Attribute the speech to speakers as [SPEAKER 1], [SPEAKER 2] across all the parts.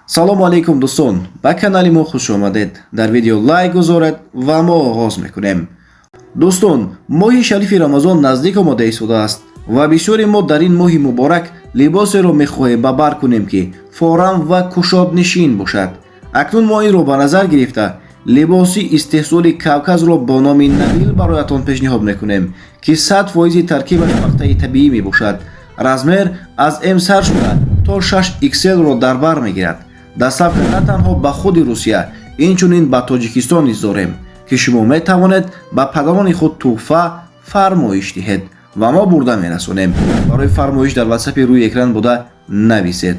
[SPEAKER 1] Салому алейкум, дӯстон, ба канали мо хуш омадед. Дар видео лайк гузоред ва мо оғоз мекунем. Дӯстон, моҳи шарифи Рамазон наздик омода истодааст ва бисёре мо дар ин моҳи муборак либосеро мехоҳем ба бар кунем, ки форам ва кушоднишин бошад. Акнун мо инро ба назар гирифта, либоси истеҳсоли Кавказро бо номи Набил бароятон пешниҳод мекунем, ки 100 фоизи таркибаш пахтаи табиӣ мебошад. Размер аз М сар шуда то 6 XL-ро дар бар мегирад. Доставка на танҳо ба худи Русия, инчунин ба Тоҷикистон низ дорем, ки шумо метавонед ба падарони худ тӯҳфа фармоиш диҳед ва мо бурда мерасонем. Барои фармоиш дар ватсапи рӯи экран буда нависед.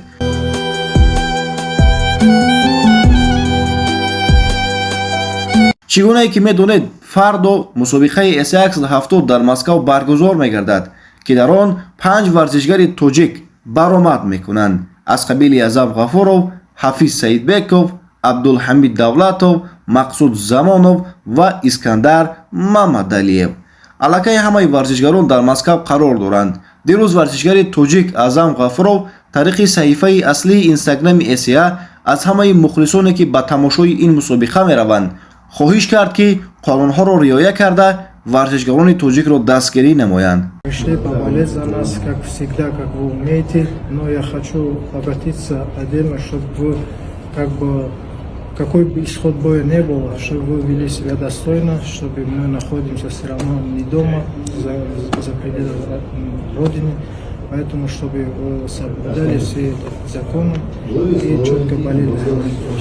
[SPEAKER 1] Чӣ гунае ки медонед, фардо мусобиқаи ACA 70 дар Москав баргузор мегардад, ки дар он панҷ варзишгари тоҷик баромад мекунанд, аз қабили Аъзам Ғафуров, Ҳафиз Саидбеков, Абдулҳамид Давлатов, Мақсуд Замонов ва Искандар Мамадалиев. Аллакай ҳамаи варзишгарон дар Москав қарор доранд. Дирӯз варзишгари тоҷик Аъзам Ғафуров тариқи саҳифаи аслии инстаграми ACA аз ҳамаи мухлисоне, ки ба тамошои ин мусобиқа мераванд, хоҳиш кард, ки қонунҳоро риоя карда, варзишгарони тоҷикро дастгирӣ намоянд.
[SPEAKER 2] Пришли поболеть за нас, как всегда, как вы умеете, но я хочу обратиться отдельно, чтобы вы, как бы, какой бы исход боя не был, чтобы вы вели себя достойно, чтобы мы находимся все равно не дома, за пределами Родины, поэтому чтобы вы соблюдали все законы и четко болели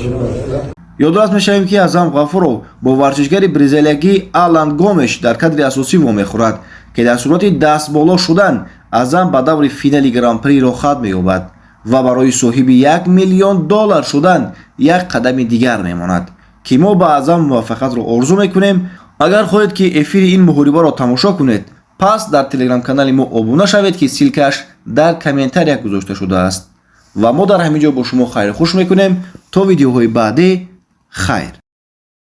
[SPEAKER 2] за нас.
[SPEAKER 1] Ёдрас мешавем, ки Аъзам Ғафуров бо варзишгари бразилиягӣ Алан Гомеш дар кадри асосӣ вомехӯрад, ки дар сурати дастболо шудан Аъзам ба даври финали гран-при роҳхат меёбад ва барои соҳиби 1 миллион доллар шудан як қадами дигар мемонад, ки мо ба Аъзам муваффақиятро орзу мекунем. Агар хоҳед, ки эфири ин муҳорибаро тамошо кунед, пас дар телеграм-канали мо обуна шавед, ки ссылка ш дар комментария гузошта шудааст. Ва мо дар ҳамин ҷо бо шумо хайрхуш мекунем. То видеоҳои баъдӣ, хайр.